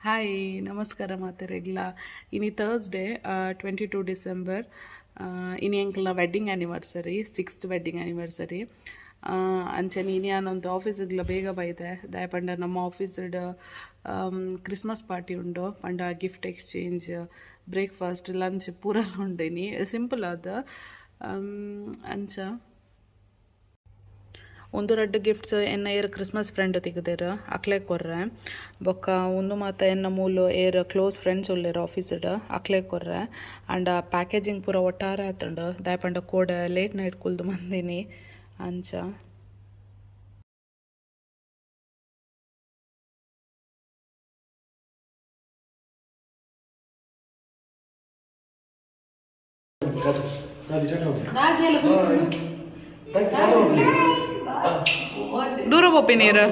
Hi, ನಮಸ್ಕಾರ ಮಾತೆರೆಗ್ಲ. ಇನಿ Thursday, 22 December. ಇನಿ ಎಂಕ್ಲ್ನ wedding anniversary, sixth wedding anniversary. ಅಂಚನೆ ಇನಿ ಯಾನೊಂದು ಆಫೀಸಿಗ್ಲ ಬೇಗ ಬೈದೆ. ದಾಯೆ ಪಂಡ ನಮ್ಮ ಆಫೀಸ್ಡ್ ಕ್ರಿಸ್ಮಸ್ ಪಾರ್ಟಿ ಉಂಡು. ಪಂಡ ಗಿಫ್ಟ್ ಎಕ್ಸ್ಚೇಂಜ್, ಬ್ರೇಕ್ಫಾಸ್ಟ್, ಲಂಚ್ ಪೂರಲ ಉಂಡು ಇನಿ. ಸಿಂಪಲ್ ಆದ್ ಅಂಚ. ಒಂದು ರಡ್ಡ್ ಗಿಫ್ಟ್ಸ್ ಎನ್ನ ಏರ್ ಕ್ರಿಸ್ಮಸ್ ಫ್ರೆಂಡ್ ತಿಕ್ಕುದೆರ್, ಅಕ್ಲೆ ಕೊರ್ರೆ. ಬೊಕ್ಕ ಉಂದು ಮಾತ ಎನ್ನ ಮೂಲು ಏರ್ ಕ್ಲೋಸ್ ಫ್ರೆಂಡ್ಸ್ ಉಲ್ಲೆರ್ ಆಫೀಸ್ಡ್, ಅಕ್ಲೆ ಕೊರ್ರೆ. ಆಂಡ ಪ್ಯಾಕೇಜಿಂಗ್ ಪೂರ ಒಟ್ಟಾರೆ ಆತುಂಡು. ದಾಯೆ ಪಂಡ ಕೋಡೆ ಲೇಟ್ ನೈಟ್ ಕುಲ್ದು ಮಂದಿನಿ ಅಂಚ. ದೂರ ಪೋಪಿ ನೀರು.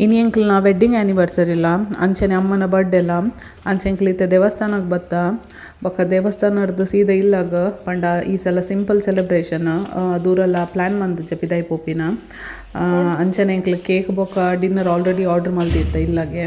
ಇನಿ ಎಂಕ್ಲ್ನ ವೆಡ್ಡಿಂಗ್ ಆ್ಯನಿವರ್ಸರಿಲ, ಅಂಚನೆ ಅಮ್ಮನ ಬರ್ಡೇಲ. ಅಂಚ ಎಂಕ್ಲ್ ಇತ್ತೆ ದೇವಸ್ಥಾನಗ್ ಬತ್ತ. ಬೊಕ್ಕ ದೇವಸ್ಥಾನರ್ದ್ ಸೀದಾ ಇಲ್ಲಗ್. ಪಂಡ ಈ ಸಲ ಸಿಂಪಲ್ ಸೆಲೆಬ್ರೇಷನ್, ದೂರಲ ಪ್ಲ್ಯಾನ್ ಮಂತುಜ ಪಿದಾಯಿ ಪೋಪಿನ. ಅಂಚನೆ ಎಂಕ್ಲ್ ಕೇಕ್ ಬೊಕ್ಕ ಡಿನ್ನರ್ ಆಲ್ರೆಡಿ ಆರ್ಡರ್ ಮಲ್ದಿತ್ತ ಇಲ್ಲಗೆ.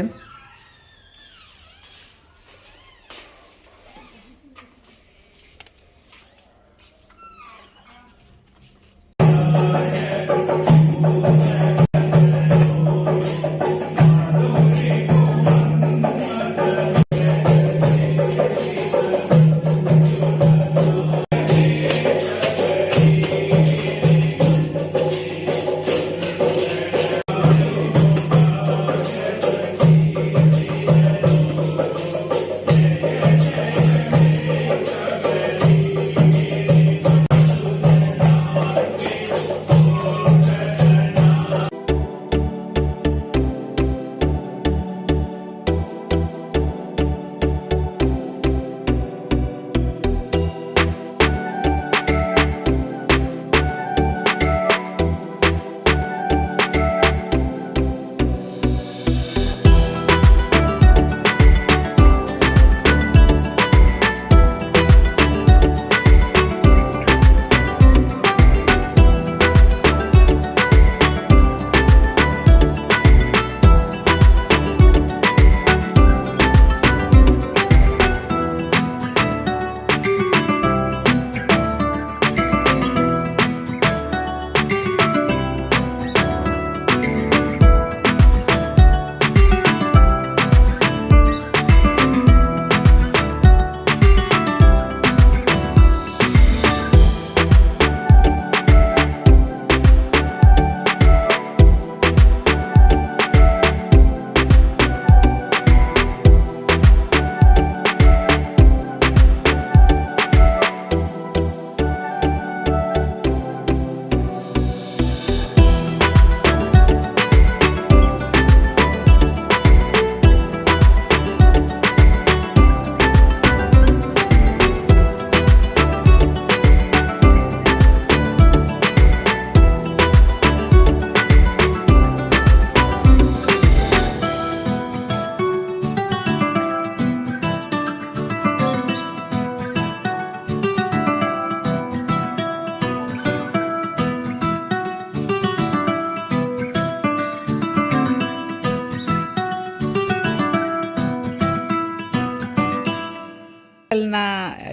ನ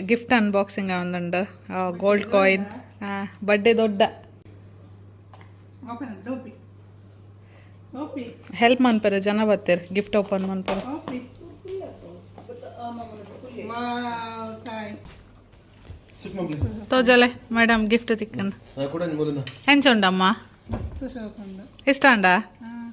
ಗಿಫ್ಟ್ ಅನ್ಬಾಕ್ಸಿಂಗ್ ಆವೊಂದುಂಡು, ಗೋಲ್ಡ್ ಕಾಯಿನ್. ಬರ್ಡೇ ದೊಡ್ಡ ಓಪನ್ ಓಪಿ ಓಪಿ. ಹೆಲ್ಪ್ ಮನ್ಪೆರೆ ಜನ ಬತ್ತೆರ್, ಗಿಫ್ಟ್ ಓಪನ್ ಮನ್ಪೆರೆ. ಓಪಿ. ವಾವ್, ಸಾಯಿ. ತೋಜಲೆ ಮೇಡಮ್, ಗಿಫ್ಟ್ ತಿಕ್ಕಂದು. ಎಂಚ ಉಂಡಮ್ಮ? ಮಸ್ತ್ ಶೋಕುಂಡು. ಇಷ್ಟ ಉಂಡಾ? ಹಾಂ.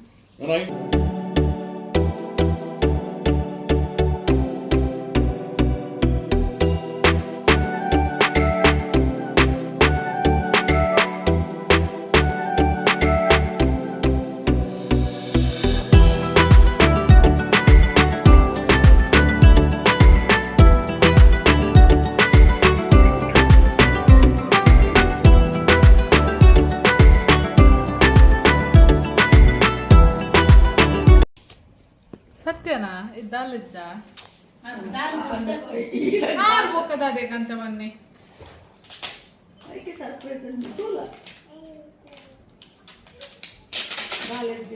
ಅಂಚನಾ ಇದ್ದಾಲಿಜ್ಜ ಆರು ಬೊಕ್ಕದಾದೆ ಕಂಚ ಬನ್ನಿ. ಐಕೆ ಸರ್ಪ್ರೈಸ್ ತೂಲ ಕಾಲೇಜ್.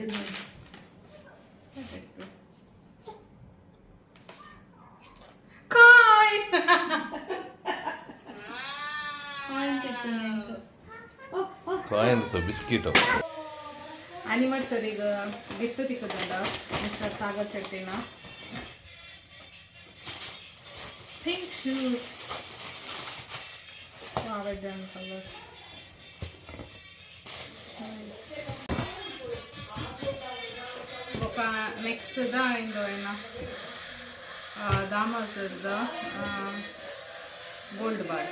ಕಾಯ್ ಕಾಯಿನ್. Coin biscuit. ಆನಿವರ್ಸರಿಗ್ ಗಿಫ್ಟ್ ತಿಕ್ಕುದುಂಡ ಮಿಸ್ಟರ್ ಸಾಗರ್ ಶೆಟ್ಟಿನ ಪಿಂಕ್ ಶೂಸ್ ಕಲರ್. ಬೊಕ ನೆಕ್ಸ್ಟ್ ದ ಇಂದು ಏನ ದಾಮಸರ್ದ ಗೋಲ್ಡ್ ಬಾರ್.